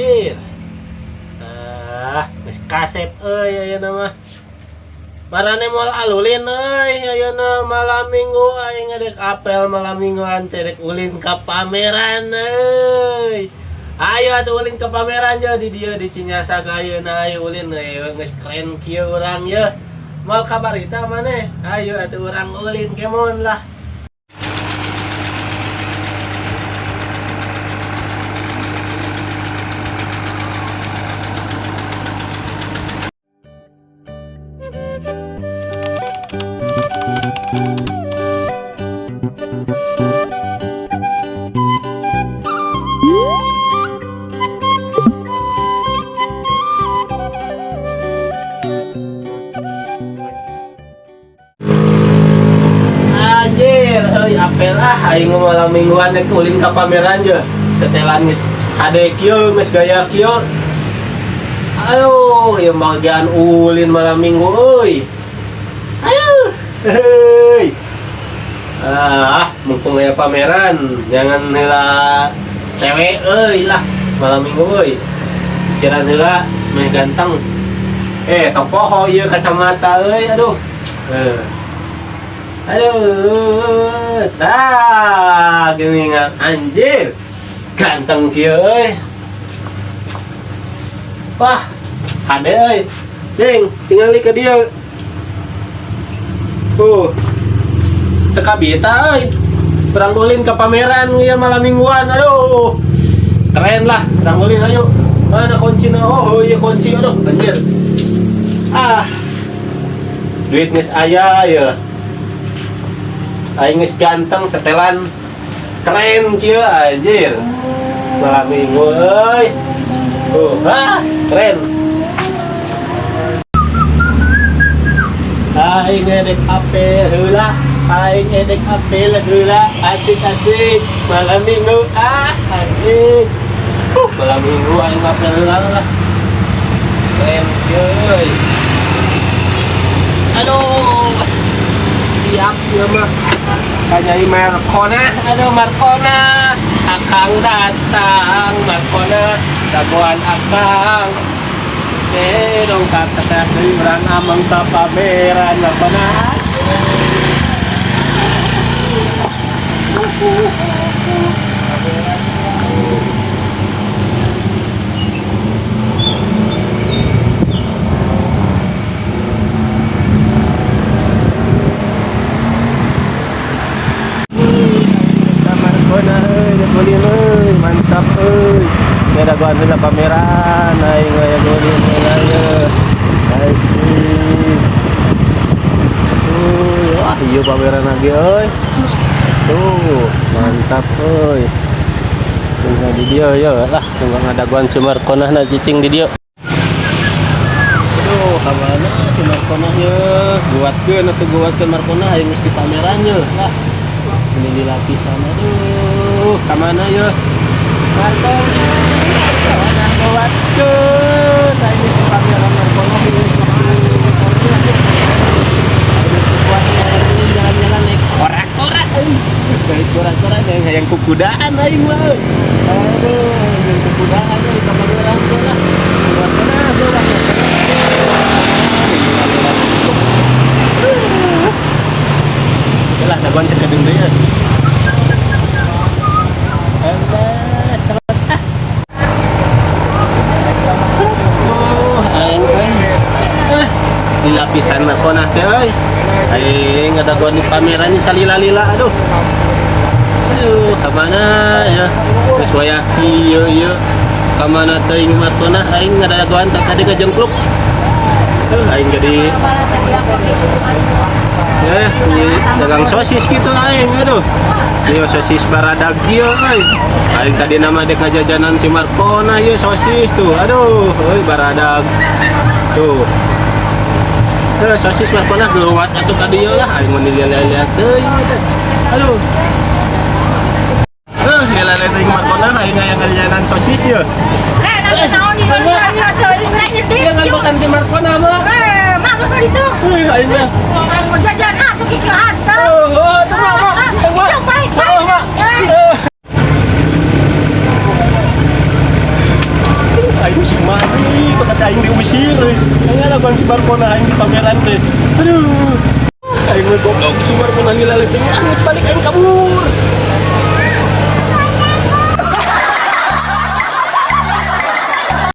Anjir. Ah, geus kasep euy ayeuna mah. Marane moal alulin euy ayeuna malam Minggu, aing rek apel malam mingguan teh, rek ulin ka pameran euy. Ayo atuh ulin ke pameran je di dieu di Cinyasag ayeuna, ayo ulin euy, geus keren kieu urang ye. Moal kabarita maneh. Ayo atuh urang ulin kemon lah. Anjir, euy, apel ah, aing malam mingguan rek ulin ka pameran je. Setelan geus hade kieu, geus gaya kieu. Aduh, ieu bagian ulin malam Minggu euy. Aduh, heuy. Ah, mumpung aya pameran, jangan heula cewek euy lah malam Minggu euy. Siran heula meh ganteng. Eh, topoho ieu kacamata euy, aduh. Eh. Aduh, tah geuningan anjir. Ganteng kieu euy. Wah, hade euy. Cing, tingali ka dieu. Tuh. Teu kabita euy. Urang ulin ke pameran ieu malam mingguan. Aduh. Keren lah, urang ulin ayo. Mana kuncina? Oh, iya kunci, aduh, anjir. Ah. Duit geus aya ya. Aing geus ganteng, setelan keren kieu anjir. Malam Minggu euy. Tuh, ah, keren. Aing edek apel heula, aing edek apel heula, asik-asik malam Minggu ah anjing. Malam Minggu aing apel heula lah. Keren kieu euy. Aduh. Siap ieu mah. Kanyai Markona, aduh Markona, akang datang Markona, dagoan akang. Eh, dong kata deui urang ameng ka pameran Markona. Ka Markona euy, jagolin euy, mantap euy. Nya dagoan heula pameran, aing aya golin heula ye. Asik. Tuh, wah ieu pameran lagi euy. Tuh, mantap euy. Tunggu di dieu ya lah, tunggu ngadagoan si Markona na cicing di dieu. Aduh, ka mana si Markona ye? Guatkeun atuh, guatkeun Markona, aing geus di pameran ye lah. Ini di lapisan, aduh, ka mana ye? Markona, Markona guatkeun. Aing geus di pameran Markona geus waktu. Jalan-jalan naik korak-korak euy. Naik korak-korak yang hayang kukudaan aing mah euy. Aduh, hayang kukudaan euy ka pameran teh lah. Guatkeun ah, lah. Oke lah, dagoan cekedeng deui ya. Alah, terus ah. Oh, aing euy. Eh, di lapisan Markona teh euy. Aing ngadagoan di pameran salila-lila, aduh. Aduh, ka mana ya? Geus wayah kieu ieu. Ka mana teuing Markona aing ngadagoan tak tadi ngajengkluk. Aing jadi ya, di dagang sosis gitu aing, aduh. Ieu sosis baradag ieu euy. Aing tadi nama dek ngajajanan si Markona ieu sosis tuh. Aduh, euy baradag. Tuh. Tuh sosis Markona geuwat atuh ka dieu lah, aing mun dilihat-lihat teuing teh. Aduh. Eh, nilai teuing Markona aing aya ngajajanan sosis ieu. Eh, nanti naon di Iya ngantosan si Markona mah. Eh, mak ke ditu. Euy, aing mah. Aing mau jajan ah tuh kieu hantar. Oh, oh, tuh mak, mak. Tuh, mak. Itu baik, Oh, baik. mak. Eh. Eh. Aing si mati, bakat aing diusir euy. Aing laguan si Barkona aing di pameran teh. Aduh. Aing mah goblok si Barkona lila leutik. Ah, geus balik aing kabur.